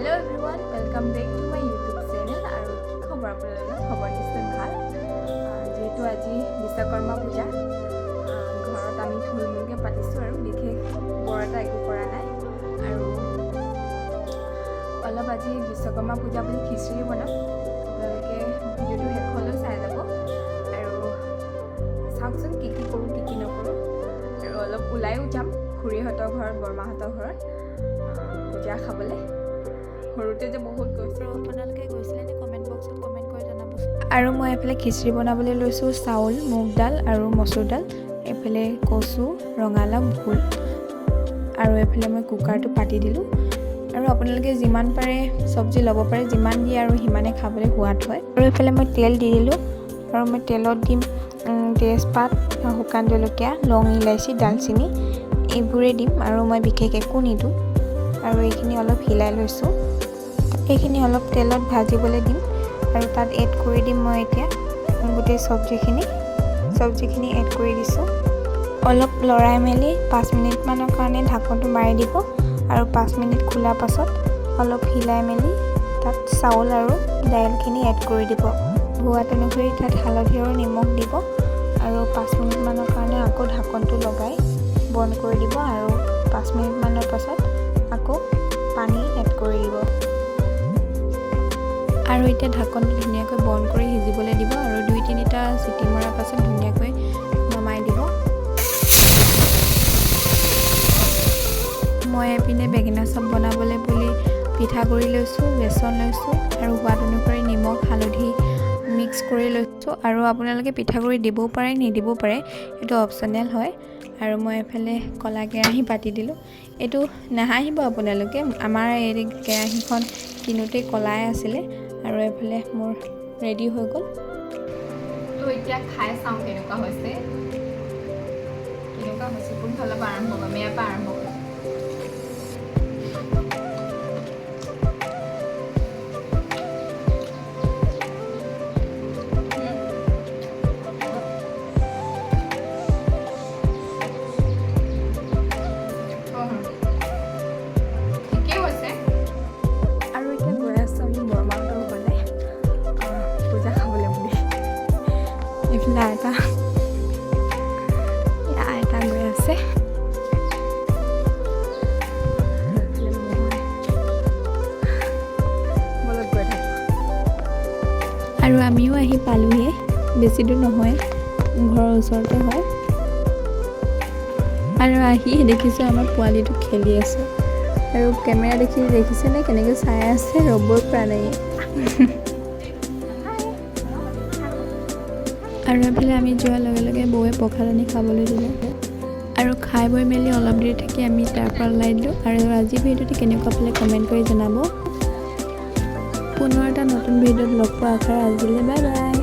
Hello everyone, welcome back to my YouTube channel. আৰু কি খবৰ আপোনালোকৰ? খবৰ নিশ্চয় ভাল। যিহেতু আজি বিশ্বকৰ্মা পূজা, ঘৰত আমি থুলমূলকৈ পাতিছোঁ আৰু বিশেষ বৰ এটা একো কৰা নাই। আৰু অলপ আজি বিশ্বকৰ্মা পূজা বুলি খিচিৰি বনাম। আপোনালোকে ভিডিঅ'টো শেষলৈ চাই যাব আৰু চাওকচোন কি কি কৰোঁ, কি কি নকৰোঁ। আৰু অলপ ওলায়ো যাম খুৰীহঁতৰ ঘৰত, বৰমাহঁতৰ ঘৰত পূজা খাবলৈ। সৰুতে যে বহুত গৈছিলোঁ। আৰু আপোনালোকে গৈছিলেনে? কমেণ্ট বক্সত কমেণ্ট কৰি জনাবচোন। আৰু মই এইফালে খিচিৰি বনাবলৈ লৈছোঁ চাউল, মুগ দাল আৰু মচুৰ দাল, এইফালে কচু, ৰঙালাও, ভোল। আৰু এইফালে মই কুকাৰটো পাতি দিলোঁ। আৰু আপোনালোকে যিমান পাৰে চব্জি ল'ব পাৰে, যিমান দিয়ে আৰু সিমানে খাবলৈ সোৱাদ হয়। আৰু এইফালে মই তেল দি দিলোঁ আৰু মই তেলত দিম তেজপাত, শুকান জলকীয়া, লং, ইলাচি, ডালচেনি, এইবোৰেই দিম আৰু মই বিশেষ একো নিদিওঁ। আৰু এইখিনি অলপ হিলাই লৈছোঁ। এইখিনি অলপ তেলত ভাজিবলৈ দিম আৰু তাত এড কৰি দিম মই এতিয়া গোটেই চব্জিখিনি এড কৰি দিছোঁ। অলপ লৰাই মেলি 5 মিনিটমানৰ কাৰণে ঢাকনটো মাৰি দিব আৰু 5 মিনিট খোলাৰ পাছত অলপ হিলাই মেলি তাত চাউল আৰু দাইলখিনি এড কৰি দিব। সোৱাদ অনুসৰি তাত হালধি আৰু নিমখ দিব আৰু 5 মিনিটমানৰ কাৰণে আকৌ ঢাকনটো লগাই বন্ধ কৰি দিব। আৰু 5 মিনিটমানৰ পাছত আকৌ পানী এড কৰি দিব। আৰু এতিয়া ঢাকনটো ধুনীয়াকৈ বন্ধ কৰি সিজিবলৈ দিব আৰু দুই তিনিটা চিটি মৰাৰ পাছত ধুনীয়াকৈ নমাই দিব। মই এইপিনে বেঙেনা চপ বনাবলৈ বুলি পিঠাগুড়ি লৈছোঁ, বেচন লৈছোঁ আৰু সোৱাদ অনুসৰি নিমখ, হালধি মিক্স কৰি লৈছোঁ। আৰু আপোনালোকে পিঠাগুড়ি দিবও পাৰে, নিদিবও পাৰে, এইটো অপশ্যনেল হয়। আৰু মই এইফালে ক'লা কেৰাহী পাতি দিলোঁ। এইটো নাহাঁহিব আপোনালোকে, আমাৰ এই কেৰাহীখন কিনোতেই ক'লাই আছিলে। আৰু এইফালে মোৰ ৰেডি হৈ গ'ল। তো এতিয়া খাই চাওঁ কেনেকুৱা হৈছে, কেনেকুৱা হৈছে। কোনফালৰ পৰা আৰম্ভ কৰিম? ইয়াৰ পৰা আৰম্ভ কৰিম। ঠিকেই হৈছে। আৰু এতিয়া গৈ আছোঁ আমি বৰমাহঁতৰ ঘৰলৈ পূজা খাবলৈ বুলি। এইফালে আইতা, এয়া আইতা গৈ আছে। এইফালে মই। ব'লক, গৈ থাকোঁ। আৰু আমিও আহি পালোঁহিয়ে, বেছি দূৰ নহয়, ঘৰৰ ওচৰতে হয়। আৰু আহি দেখিছোঁ আমাৰ পোৱালিটো খেলি আছে আৰু কেমেৰা দেখি দেখিছেনে কেনেকৈ চাই আছে, ৰ'বই পৰা নাই। আৰু এইফালে আমি যোৱাৰ লগে লগে বৌৱে প্ৰসাদ আনি খাবলৈ দিলে। আৰু খাই বৈ মেলি অলপ দেৰি থাকি আমি তাৰ পৰা ওলাই দিলোঁ। আৰু আজিৰ ভিডিঅ'টো কেনেকুৱা পালে কমেণ্ট কৰি জনাব। পুনৰ এটা নতুন ভিডিঅ'ত লগ পোৱাৰ আশাৰে আজিলৈ বাই বাই।